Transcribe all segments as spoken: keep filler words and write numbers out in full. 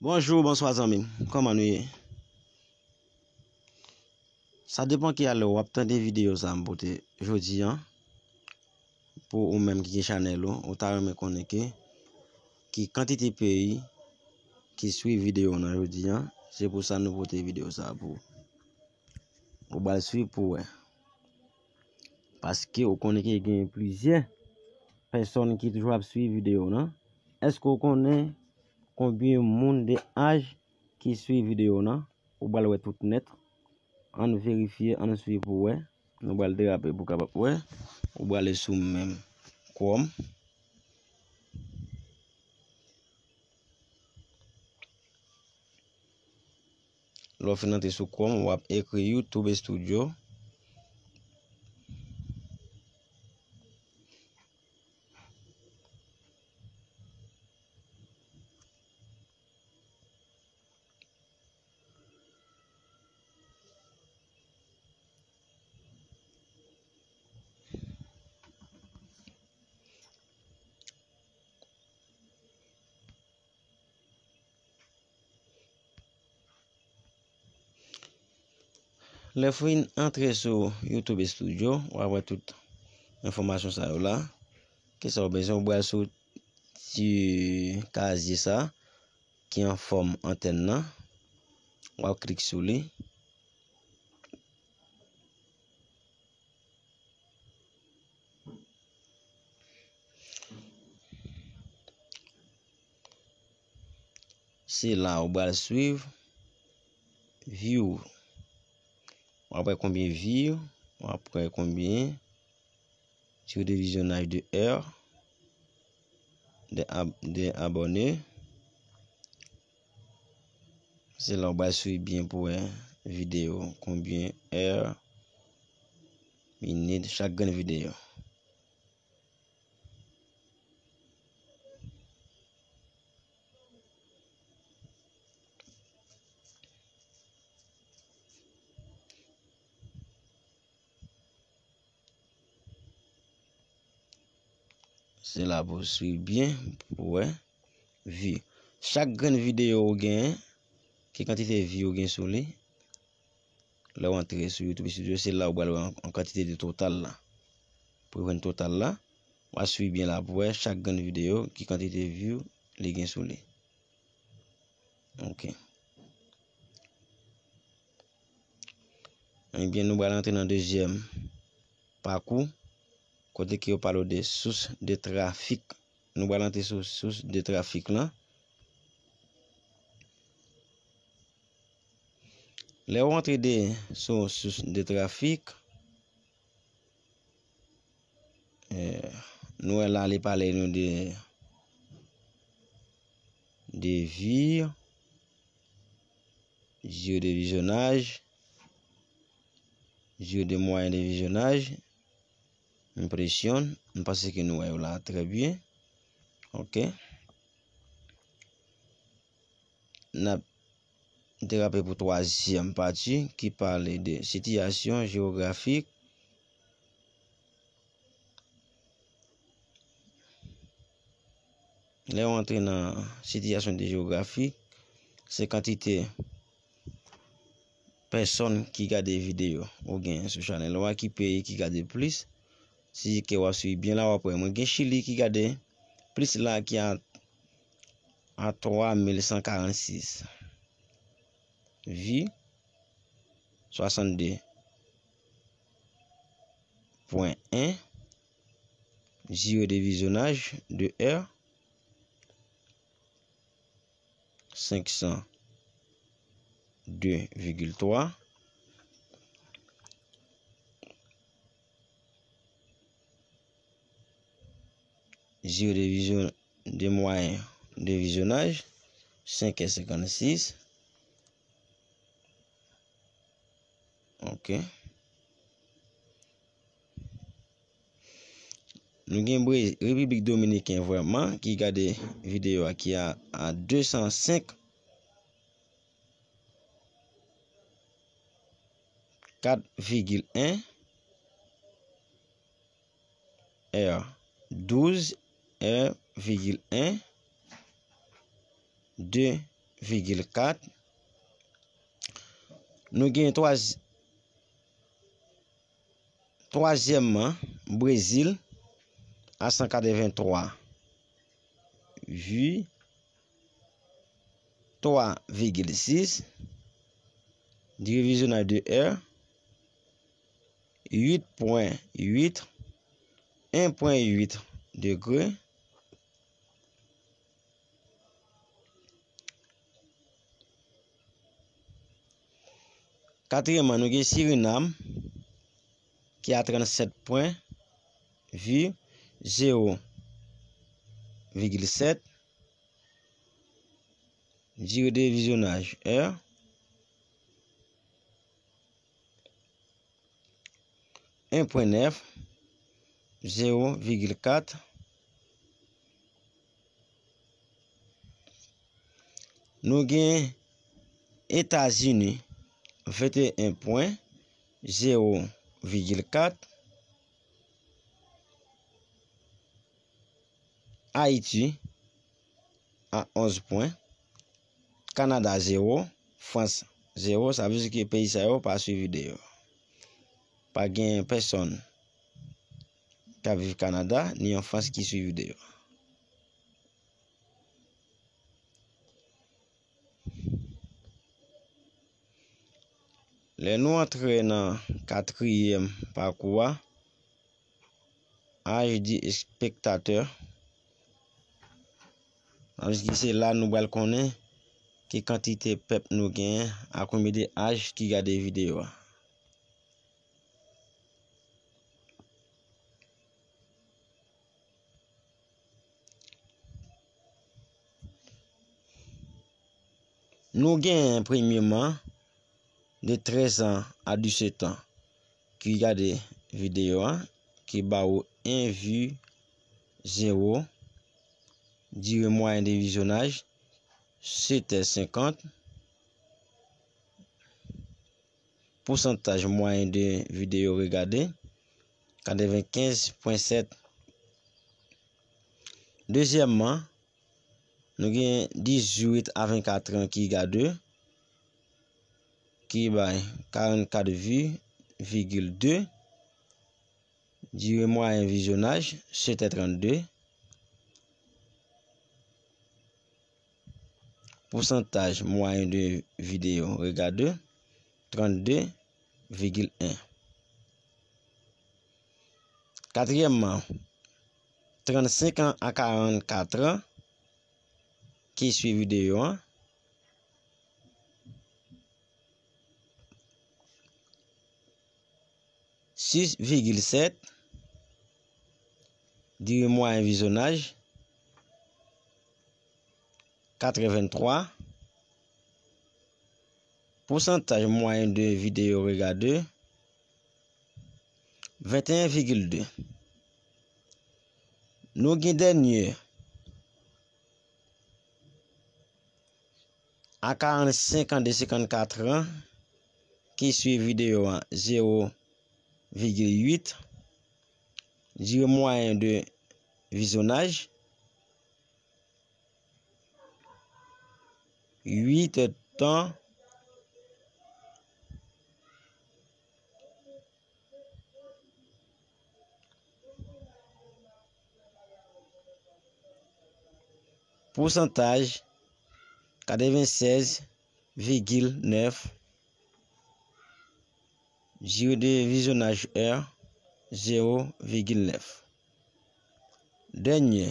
Bonjou, bonswa zanmi m. Kòman nou ye? Sa depann ki alè w ap tande videyo sa a m pote jodi a. Pou ou menm ki gen chanèl ou, ou ta renmen konnen ke ki kantite peyi ki swiv videyo w nan jodi a. Se pou sa nou pote videyo sa a pou ou. Ou pral swiv pou w wè. Paske ou konnen ke gen plizyè pèsòn ki toujou ap swiv videyo w nan. Èske w konnen konbyen moun de aj ki swiv videyo w nan? Ou pral wè tout nèt. Ann verifye, ann swiv pou wè. Nou pral derape pou kapab wè. Ou prale sou menm Chrome. Lè w fin antre sou Chrome, w ap ekri YouTube Studio. Lè w fin antre sou YouTube Studio, w ap wè tout enfòmasyon sa yo la. Kisa w bezwen? W pral sou ti kazye sa ki an fòm antèn nan. W ap klik sou li. Se la ou pral swiv view. W ap wè konbyen vi, w ap wè konbyen durée de visionnage de heure, de ab-, de abòne. Se la ou pral swiv byen pou wè videyo, konbyen è, minit, chak grenn videyo. Se la pou w swiv byen, pou w wè vi. Chak grenn videyo ou genyen, ki kantite vi ou gen sou li. Lè w antre sou YouTube Studio, se la ou pral wè an, an kantite de total la. Pou w jwenn total la, w a swiv byen la pou w wè chak grenn videyo, ki kantite vi li gen sou li. Ok. Ebyen, nou pral antre nan dezyèm pakou, kote ke yo pale w de source de trafic. Nou pral antre sou source de trafic lan. Lè w antre de, sou source de trafic, eh, nou wè la, li pale nou de, de vi, durée de visionnage, durée de moyenne de visionnage, impression. M panse ke nou wè yo la trè byen. Ok. N ap derape pou twazyèm pati ki pale de sitiyasyon jewografik. Lè w antre nan sitiyasyon de jewografik, se kantite pèsòn ki gade videyo ou genyen sou chanèl ou a, ki peyi ki gade plis. Si ke w ap swiv byen la, w ap wè mwen gen Chili ki gade plis la, ki a, a twa mil san karannsis vi, swasannde pwen en, durée de visionnage de heure, senk san de vigil twa, durée de vision, de moyenne de visionnage, senk è senkannsis. Ok. Nou gen Bre-, Repiblik Dominiken vrèman ki gade videyo a ki a, a de san senk, kat vigil en, è douz, è vigil en, de vigil kat. Nou gen twa, twazyèmman, Brezil a san katrevenntwa vi, twa vigil sis, dire vizyonaj de è, uit pwen uit, en pwen uit degre. Katriyèmman, nou gen Sirinam ki a trannsèt pwen, vi, zewo vigil sèt, dire de vizyonaj è, en pwen nèf, zewo vigil kat. Nou gen Etazini, venteyen pwen, zewo vigil kat. Ayiti a onz pwen. Kanada zewo. Frans zewo. Sa vle di ke peyi sa yo pa swiv videyo. Pa gen pèsonn k ap viv Kanada ni an Frans ki swiv videyo. Lè nou antre nan katriyèm pakou a, aj di espektatè, sa vle di se la nou pral konnen ki kantite pèp nou genyen, a konbyen de aj ki gade videyo a. Nou genyen premyeman de trèz an a disèt an ki gade videyo a, ki ba ou en vi, zewo, dire mwayen de vizyonaj, sèt è senkant, pousantaj mwayen de videyo regade, katrevenkenz pwen sèt. Dezyèmman, nou gen dizuit a vennkat an ki gade, ki bay karannkat vi, vigil de, dire mwayen vizyonaj, sèt è trannde, pousantaj mwayen de videyo regade, trannde vigil en. Katriyèmman, trannsenk an a karannkat an ki swiv videyo an, sis vigil sèt, dire mwayen vizyonaj, katrevenntwa, pousantaj mwayen de videyo regade, venteyen vigil de. Nou gen dènye a karannsenk an de senkannkat an ki swiv videyo a, zewo vigil uit, dire mwayen de vizyonaj, uit èdtan, pousantaj katrevennsèz vigil nèf, dire de vizyonaj è, zewo vigil nèf. Dènye,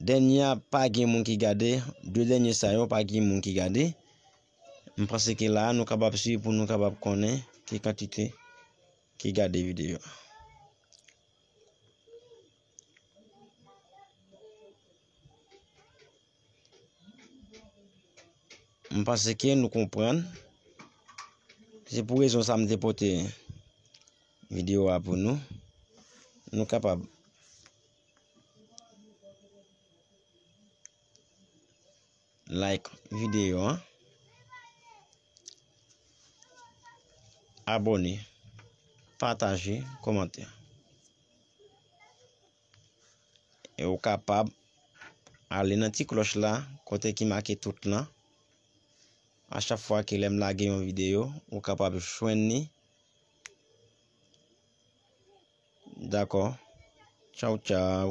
dènye a pa gen moun ki gade, de dènye sa yo pa gen moun ki gade. M panse ke la a nou kapab swiv pou nou kapab konnen ki kantite ki gade videyo a. M panse ke nou konprann. Se pou rezon sa m te pote videyo a pou nou. Nou kapab like videyo an, abòne, pataje, kòmante. E ou kapab ale nan ti klòch la, kote ki make tout lan. A chak fwa ke lè m lage yon videyo, ou kapab jwenn li. Dakò. Tchaw, tchaw.